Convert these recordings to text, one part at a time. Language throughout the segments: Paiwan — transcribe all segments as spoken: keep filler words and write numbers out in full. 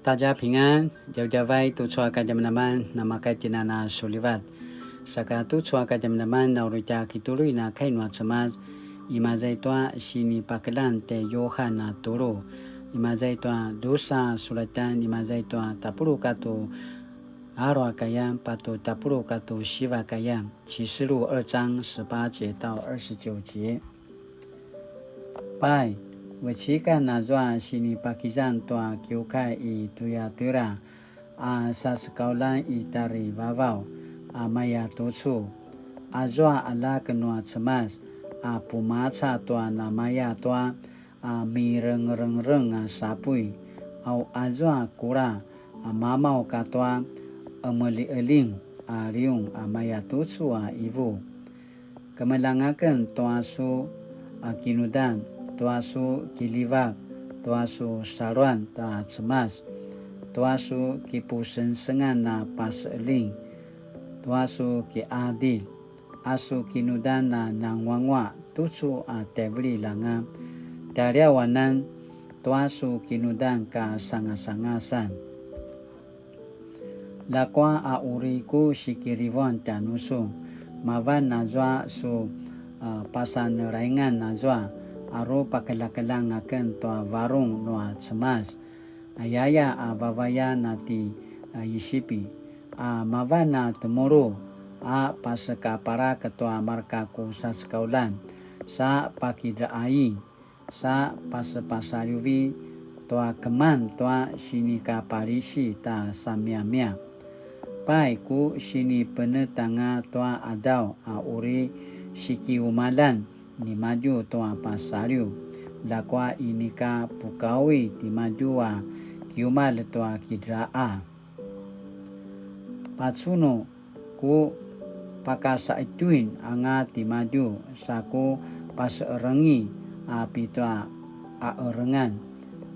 大家平安, djavadjavay tucu a kadjamadjaman, namakay tinana sulivat. Saka tucu a kadjamadjaman, na uri tja kituluin a kai nua Cemas, imaza i tua sinipakeljang tjai Yuhan a tulu, imaza i tua drusa sulatan, imaza i tua tapuluq katua alu a kayan, patje tapuluq katua siva kayan, 啟示錄二章十八節到二十九節. Pai, vecikan azua sinipakizan tua kiukai i Tuyatira a sasekauljan i tjarivavaw a maya tucu. Azua aljak nua Cemas a pumaca tua namaya tua a mirengreng a sapuy, au azua kula a mamaw katua emeli'eling a liung a maya tucu a ivu. Kemeljang aken tua su a kinudan, tua su kiljivak, tua su saluan ta Cemas, tua su kipusengsengan a pase'eling, tua su ki'adilj, a su kinudan a nanguanguaq tucu a tjaivililj anga, tjaliawanan tua su kinudan kasangasangasan. Ljakua a uri ku sikirivuan tjanusun, mavan azua su, a, pasanelaingan azua, a ru pakeljakeljang aken tua varung nua Cemas, ayaya a vavayan a ti, a, Isipi, a mavan a temulu, a pasekaparak tua marka ku sasekauljan, sa pakidraai, sa pasepasaljuvi tua keman tua sinikapalisi ta samiamia. Pai ku sinipenetanga tua adaw a uri sikiumaljan nimadju tua pasalju, ljakua inika pukaui timadju a kiumalj tua kidraa. Pacunu ku pakasa'itjuin anga timadju sa ku pase'erengi a pitua a'erengan.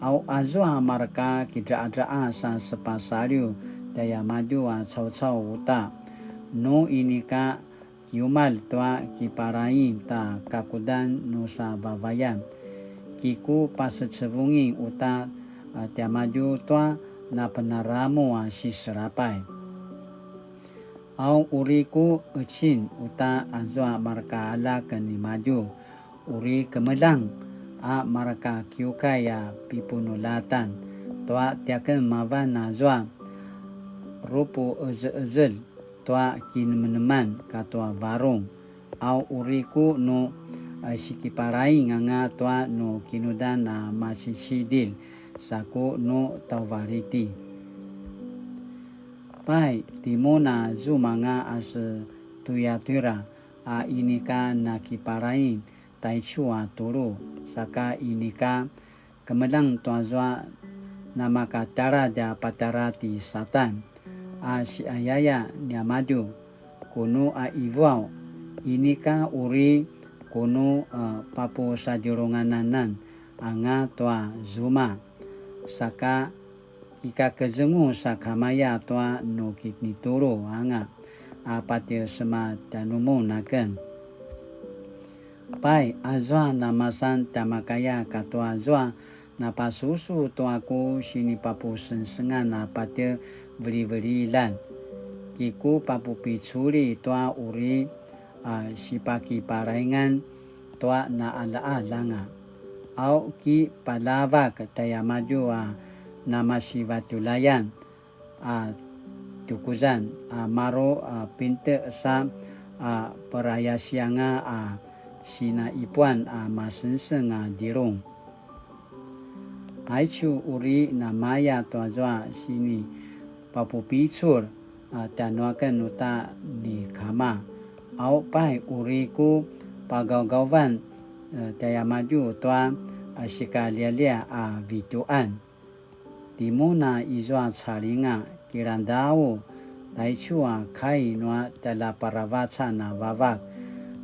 Au azua marka kidra'adraa sa sepasalju tjaiamadju a caucau uta, nu inika kiumalj tua kiparaing ta kakudan nu sa vavayan, kiku pasecevungin uta, a, tiamadju tua napenaramu a siselapay. Au uri ku ecin uta azua marka aljak nimadju, uri kemeljang a marka kiukai a pipunuljatan tua tiaken mavan azua rupu'eze'ezelj tua kinemeneman katua varung, au uri ku nu, a, sikiparaing anga tua nu kinudan a macicidilj sa ku nu tauvaliti. Pai, timun a zumanga a se Tuyatira a inika nakiparaing taicu a tulu, saka inika kemeljang tuazua namakataladj a patjara ti Satan, a siayaya niamadju, kunu a ivuaw, inika uri kunu, a, papusadjulungananan anga tua zuma, saka kikakezengu sakamaya tua nu kinitulu anga, a patje sema tjanumun aken. Pai, azua namasan tjamakaya katua zua napasusu tua ku sinipapusengsengan a patje vilivililjan, kiku papupiculi tua uri, a, sipakiparaingan tua na'ala'al anga. Au ki paljavak tjaiamadju a namasivatjulayan a tukuzan a maru a pinte sa a perayasianga a sinaipuan a masengseng a djilung. Aicu uri namaya tuazua sinipapupicul a tjanuaken uta ni kama. Au pai uri ku pagaugauvan, e, tjaiamadju tua, a, sikalialia a vitju'an. Timun a izua calinga, kilangdau, taicu a kai nua tjaljaparavacan a vavak,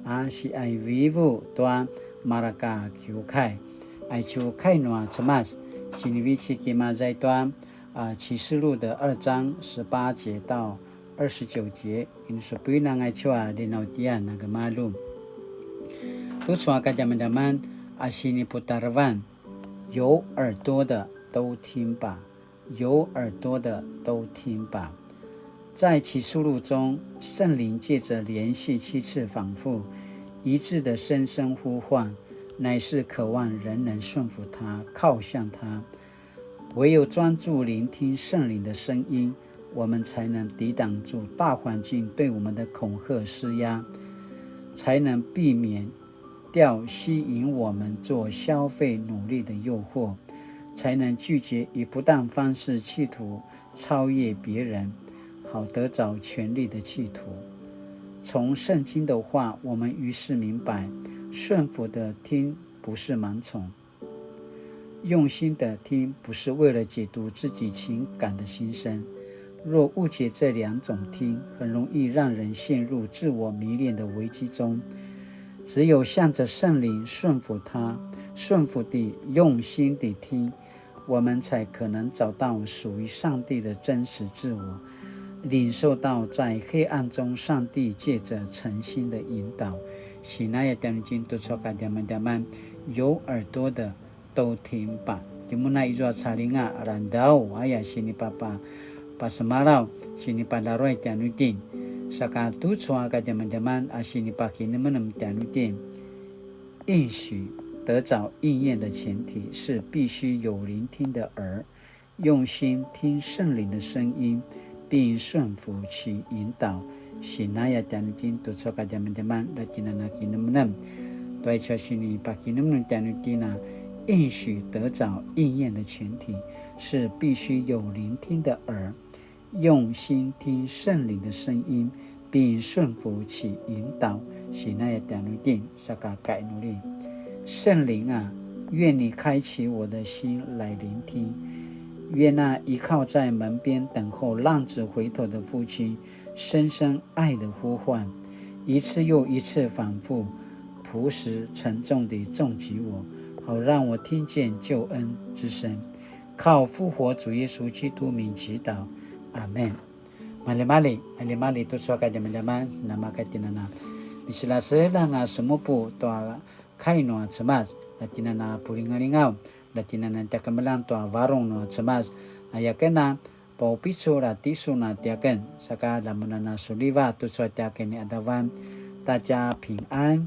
a siaivivu tua marka kiukai. Aicu kai nua Cemas, sinivecik imaza i tua, a, 启示錄的二章十八節到二十九節, inusupuin anga aicu a linautian a gemalju. Tucu a kadjamadjaman a siniputarevan, 有耳朵的都听吧。有耳朵的都听吧。在启示录中，圣灵借着连续七次反复、一致的深深呼唤，乃是渴望人能顺服他、靠向他。唯有专注聆听圣灵的声音，我们才能抵挡住大环境对我们的恐吓施压，才能避免掉吸引我们做消费努力的诱惑，才能拒绝以不当方式企图超越别人，好得着权力的企图。从圣经的话，我们于是明白，顺服的听不是盲从，用心的听不是为了解读自己情感的心声。若误解这两种听，很容易让人陷入自我迷恋的危机中。只有向着圣灵顺服他，顺服地、用心地听，我们才可能找到属于上帝的真实自我，领受到在黑暗中上帝借着诚心的引导。Sinaya tjanuitjen tucu a kadjamadjaman, 有耳朵的都听吧。Timun a izua calinga, randau aya sinipapa pasemalaw, sinipadaruay tjanuitjen. Saka tucu a kadjamadjaman a sinipakinemenem tjanuitjen. 应许得着应验的前提是必须有聆听的耳，用心听圣灵的声音，并顺服其引导。Sinaya tjanuitjen tucu a kadjamadjaman, la kinana kinemenem. Tua icu a sinipakinemenem tjanuitjen a, 应许得着应验的前提是必须有聆听的耳，用心听圣灵的声音，并顺服其引导。Sinaya tjanuitjen, saka kainuli. 圣灵啊，愿你开启我的心来聆听。愿那依靠在门边等候浪子回头的父亲，深深爱的呼唤，一次又一次反复、朴实沉重地重击我，好让我听见救恩之声。靠复活主耶稣基督名祈祷，阿们。Maljimalji, maljimalji tucu a kadjamadjaman, namaka tjinana. Misilaselang a semupu tua kai nua Cemas, la tjinana pulingalingaw, la tjinana tjakemeljang tua varung nua Cemas. Aya ken a, paupicul a tisun a tiaken, saka lamunana suliva tucu a tiaken ni adavan, ta tja pingan.